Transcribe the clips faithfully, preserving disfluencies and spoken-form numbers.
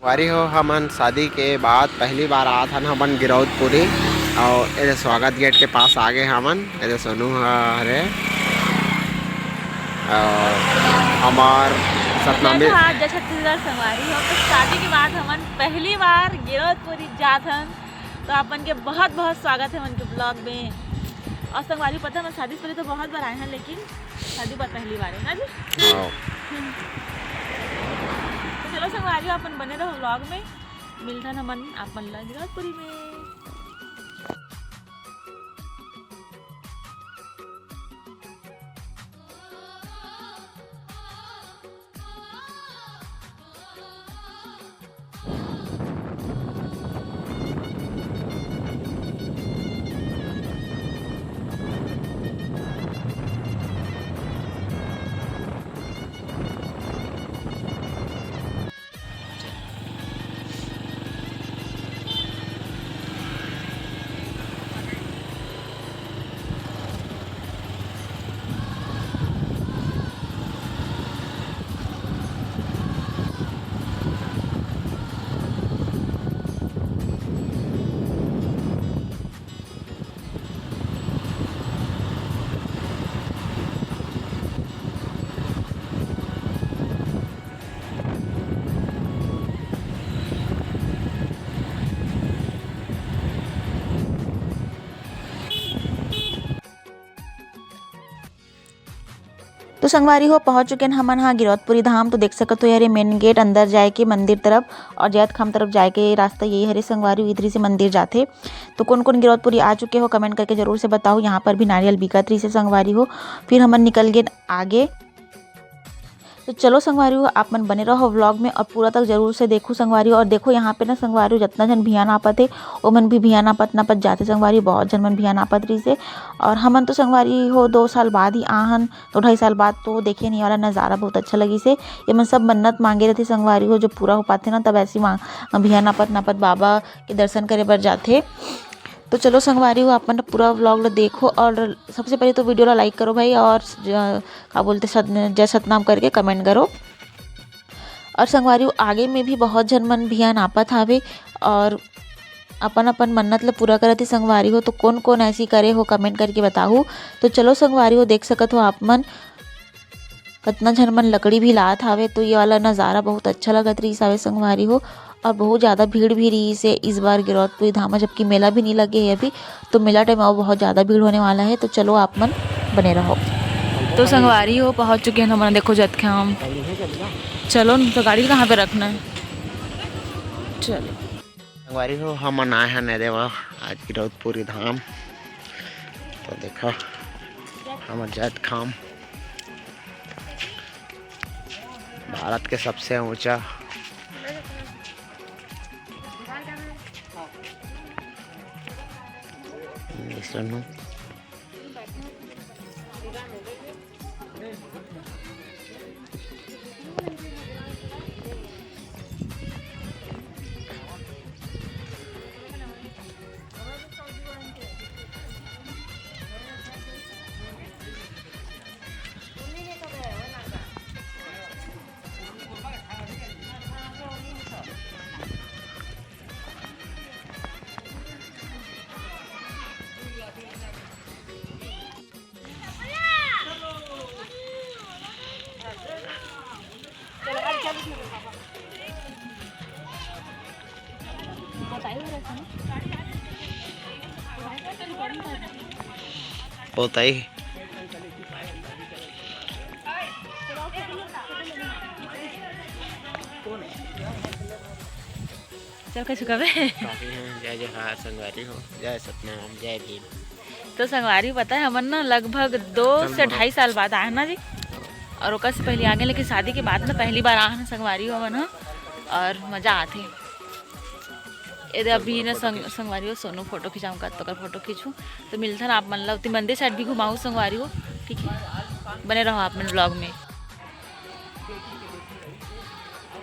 संगवारी हो, हमन शादी के बाद पहली बार आत हन हमन गिरौदपुरी, अउ एदे स्वागत गेट के पास आ गे हमन। एदे सोनू ह हरे, अउ हमार सतनामी। जय जोहार, जय छत्तीसगढ़ संगवारी हो। तो शादी के बाद हमन पहली बार गिरौदपुरी जात हन, तो आपन के बहुत बहुत स्वागत है हमन के ब्लॉग में। और संगवारी पता है, मैं शादी से पहले तो बहुत बार आए हैं, लेकिन शादी बार पहली बार है ना जी। हाँ। तो चलो संगवारी, अपन बने रहो ब्लॉग में, मिलथन हमन आपन ला गिरौदपुरी में। तो संगवारी हो, पहुंच चुके हैं हमन हा गिरौदपुरी धाम। तो देख सकत हो, ये हरे मेन गेट अंदर जाए के मंदिर तरफ, और जैतखाम तरफ जाए के रास्ता यही हरे संगवारी हो, इधरी से मंदिर जाथे। तो कौन कौन गिरौदपुरी आ चुके हो, कमेंट करके जरूर से बताओ। यहाँ पर भी नारियल बिकत रही से संगवारी हो। फिर हमन निकल गए आगे। तो चलो संगवारी हो, आप मन बने रहो व्लॉग में और पूरा तक जरूर से देखो संगवारी हो। और देखो यहाँ पे ना संगवारी हो, जितना जन भिया नापत है, वो मन भी भिया नापत नापत जाते संगवारी हो। बहुत जन मन भिया नापत रही से। और हमन तो संगवारी हो दो साल बाद ही आहन, दो ढाई साल बाद, तो देखे नहीं वाला नज़ारा बहुत अच्छा लगी से। ये मन सब मन्नत मांगे रहते संगवारी हो, जो पूरा हो पाते ना, तब ऐसी मांग भिया नापत नापत बाबा के दर्शन करे बर जाते। तो चलो संगवारी हो, आप मन पूरा व्लॉग ला देखो और सबसे पहले तो वीडियो ला लाइक करो भाई, और ज-, का बोलते सत-, जय सतनाम करके कमेंट करो। और संगवारी हो, आगे में भी बहुत झन मन भिया नापत हावे और अपन अपन मन्नत ला पूरा करत ही संगवारी हो। तो कौन कौन ऐसी करे हो, कमेंट करके बताहू। तो चलो संगवारी हो, देख सकत हो आप मन, कतना झन मन लकड़ी भी लात हावे। तो ये वाला नज़ारा बहुत अच्छा लगत रहीस हावे संगवारी हो। और बहुत ज़्यादा भीड़ भी रहीस हे इस बार गिरौदपुरी धाम म, जबकि मेला भी नहीं लगे है अभी। तो मेला टाइम अउ बहुत ज़्यादा भीड़ होने वाला है। तो चलो आप मन बने रहो। तो संगवारी हो, पहुँच चुके हैं हमन, देखो जतखाम। चलो न, तो गाड़ी कहाँ पे रखना है? चलो। संगवारी हो, हमन आए हैं नैदेवा आज गिरौदपुरी धाम। तो देखो, हमर जतखाम, भारत के सबसे ऊंचा। ये सुनो। पोताई। चल, कैसे कबे? काफी हैं। जय जोहार संगवारी हो, जय सतनाम, जय भीम। तो संगवारी, पता है, हमन ना लगभग दो से ढाई साल बाद आए हैं ना जी, और ओकर से पहले आ गए, लेकिन शादी के बाद ना पहली बार आए हैं संगवारी हो हमन ह, और मजा आथे। एदे अभी ना संग-, संगवारी हो, सोनू फोटो खिंचाऊँ का, तो ओकर फोटो खींचूँ। तो मिलथन आप मन ला, उती मंदिर साइड भी घुमाऊ संगवारी हो, ठीक है, बने रहो आप मन ब्लॉग में।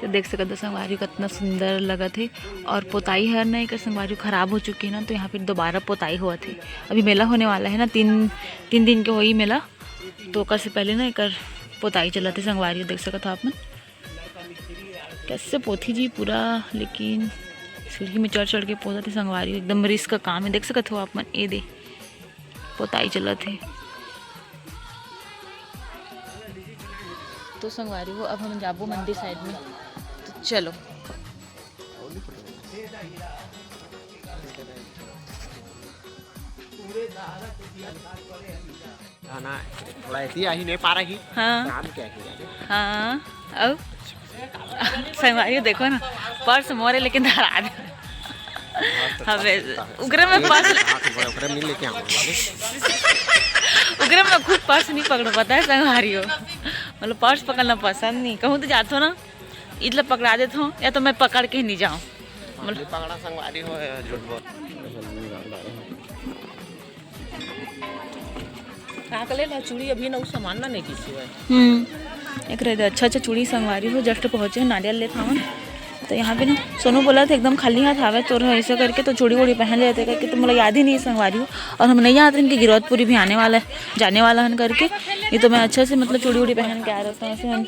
तो देख सकत हो संगवारी हो, कितना सुंदर लगत हे। और पोताई हर ना एकर संगवारी हो खराब हो चुके हे ना, तो यहाँ फिर दोबारा पोताई होवत हे। अभी मेला होने वाला है ना, तीन, तीन दिन के होही मेला, तो ओकर से पहले ना एकर पोताई चलत हे संगवारी हो, देख सकत हो आप मन। कैसे पोथी जी पूरा, लेकिन सीढ़ी में चढ़ चढ़ के पोतथे संगवारी हो, एकदम रिस्क का काम है। देख सकत हो आप मन, ये दे पोताई चलत हे। तो संगवारी हो, अब हम जाबो मंदिर साइड में, तो चलो। हाँ ना, थोड़ा ऐसी आ ही नहीं पा रही। हाँ। काम क्या है? हाँ, अब संगवारी हो, देखो ना, पर्स मोरे लेकिन धरा दे। हाँ, तो हवे, ओकरे में पर्स हाँ, तो ओकरे में लेके आऊंगा। ओकरे में खुद पर्स नहीं पकड़ो, पता है संगवारी हो, मतलब पर्स पकड़ना पसंद नहीं। कहूँ तो जाथो ना, इतला पकड़ा देथो, या तो मैं पकड़ के नहीं जाऊँ। मतलब पकड़ा संगवारी हो, झूठ बोल। का ले ला चूड़ी, अभी ना उ सामान ना नहीं किसी है। हम्म, एक रहे अच्छा अच्छा चूड़ी संगवारी हो, जस्ट पहुँचे नारियल ले खावन। तो यहाँ पे ना सोनू बोला था एकदम खाली हाथ आवे तो ऐसा करके तो चूड़ी वूड़ी पहन लेते करके, तो मुझे याद ही नहीं संगवारी हो। और हम नहीं जानते कि गिरौदपुरी भी आने वाला है, जाने वाला हन करके। ये तो मैं अच्छे से मतलब चूड़ी वूड़ी पहन के आ रहता हूँ, ऐसे हम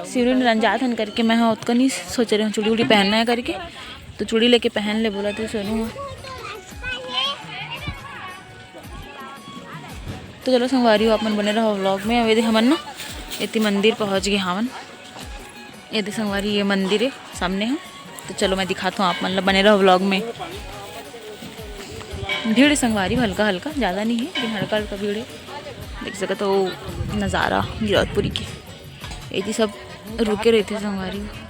सिरुन रंजात हन करके मैं हाँ ओतका नहीं सोच रहे हूँ चूड़ी वूड़ी पहनना है करके। तो चूड़ी लेके पहन ले बोला थे सोनू। तो चलो संगवारी हो, आप मन बने रहो व्लॉग में। अब ये दे हमन ना एती मंदिर पहुँच गए हावन। ये दे संगवारी, ये मंदिर है सामने है। तो चलो मैं दिखाता हूँ आप मन ला, बने रहो व्लॉग में। भीड़ है संगवारी हो हल्का हल्का, ज़्यादा नहीं है लेकिन हल्का हल्का भीड़ है। देख सकत हो नज़ारा गिरौदपुरी के, ये जी सब रुके रहते संगवारी हो।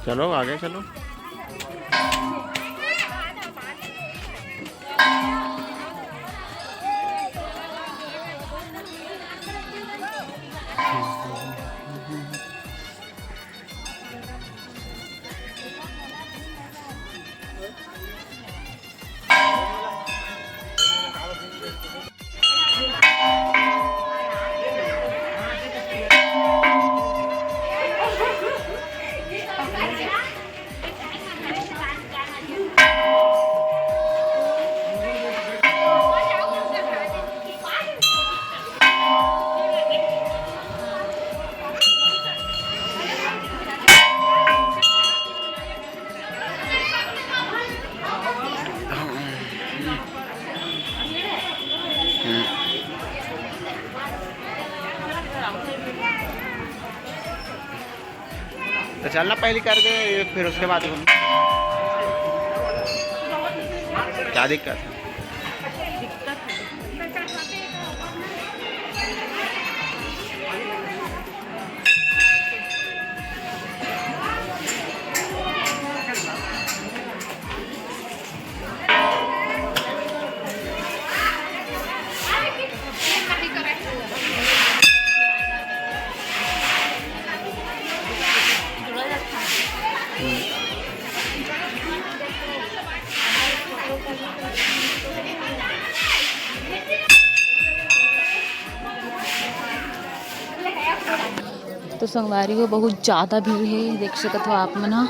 चलो आगे चलो। तो चलना पहले कर दे, फिर उसके बाद हम क्या दिक्कत है? तो संगवारी हो, बहुत ज़्यादा भीड़ है, देख सकत हो आप मन ह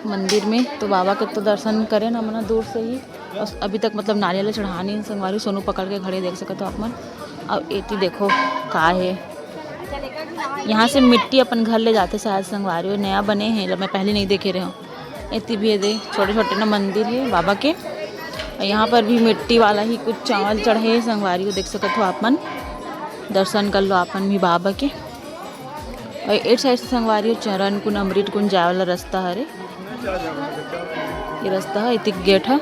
मंदिर में। तो बाबा के तो दर्शन करे ना मन ह दूर से ही, और अभी तक मतलब नारियल चढ़ानी संगवारी, सोनू पकड़ के खड़े, देख सकत हो आप मन। अब एती देखो का है, यहाँ से मिट्टी अपन घर ले जाते शायद संगवारी, नया बने हैं, मैं पहले नहीं देखे रहे हूँ। एती भी ये दे छोटे छोटे ना मंदिर है बाबा के। और यहाँ पर भी मिट्टी वाला ही कुछ चावल चढ़े है संगवारी हो, देख सकत हो आप मन, दर्शन कर लो आप मन भी बाबा के। और एक साइड से संगवारी हो चरण कुंड अमृत कुंड जाए वाला रास्ता हरे, ये रास्ता है, इतिक गेट है।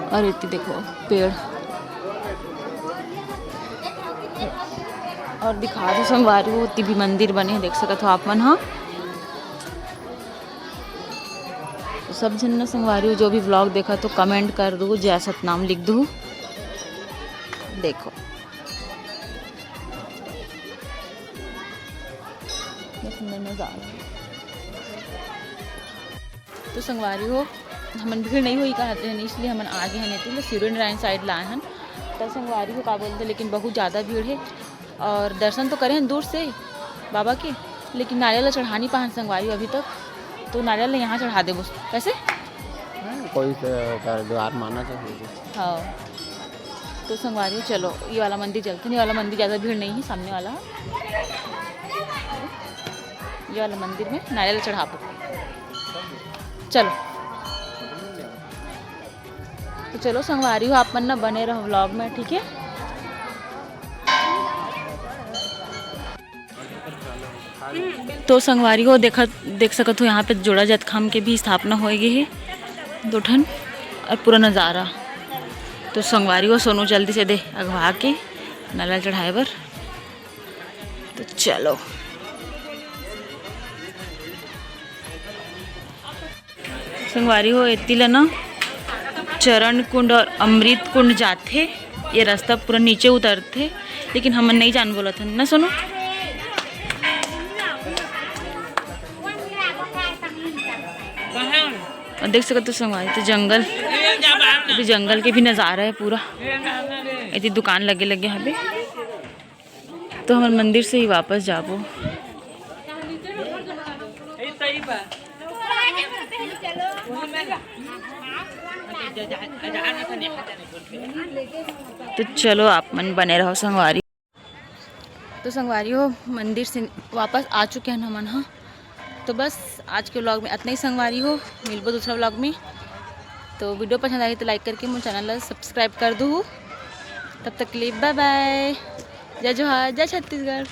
और इति देखो पेड़, और दिखा दो संगवारी हो, इति भी मंदिर बने, देख सकत हो आप मन ह। तो सब झन न संगवारी हो, जो भी व्लॉग देखा तो कमेंट कर दो, जय सतनाम लिख दो। देखो, ये सुंदर नजारा। तो संगवारी हो, हमन भीड़ नहीं होई कहत रहन, इसलिए हमन आगे हन एती ले सिरुइन राइन साइड लाए हन। तो संगवारी हो का बोलते, लेकिन बहुत ज़्यादा भीड़ है और दर्शन तो करे हन दूर से बाबा के, लेकिन नारियल ला चढ़ा नहीं पाहन संगवारी हो अभी तक। तो नारियल ला यहाँ चढ़ा देबो। कैसे? कोई से ओकर दुआर माना चाहिए। हाँ, तो संगवारी हो, चलो, ये वाला मंदिर चलते हैं। ये वाला मंदिर ज़्यादा भीड़ नहीं है, सामने वाला। ये वाला मंदिर में नारियल चढ़ाबो। चलो, तो चलो संगवारी हो, आप मन ना बने रहो व्लॉग में, ठीक है? तो संगवारी हो, देखत देख सकत हो, यहाँ पे जोड़ा जतखाम के भी स्थापना होए गे हे, दो ठन, और पूरा नज़ारा। तो संगवारी हो, सोनू जल्दी से दे अगवा के नारियल चढ़ाए बर। तो चलो संगवारी हो, एती ले ना चरण कुंड और अमृत कुंड जाथे। ये रास्ता पूरा नीचे उतरथे, लेकिन हमन नहीं जान बोलत हन ना, सोनू। और देख सकत हो संगवारी, तो जंगल, ये भी जंगल के भी नज़ारा है पूरा। एती दुकान लगे लगे हवे। तो हमन मंदिर से ही वापस जाबो। तो चलो, आप मन बने रहो संगवारी। तो संगवारी हो, मंदिर से वापस आ चुके हैं हमन ह। तो बस आज के व्लॉग में इतना ही संगवारी हो, मिलबो दूसरा व्लॉग में। तो वीडियो पसंद आई तो लाइक करके मोर चैनल ला सब्सक्राइब कर दू। तब तक के लिए बाय बाय, जय जोहार, जय छत्तीसगढ़।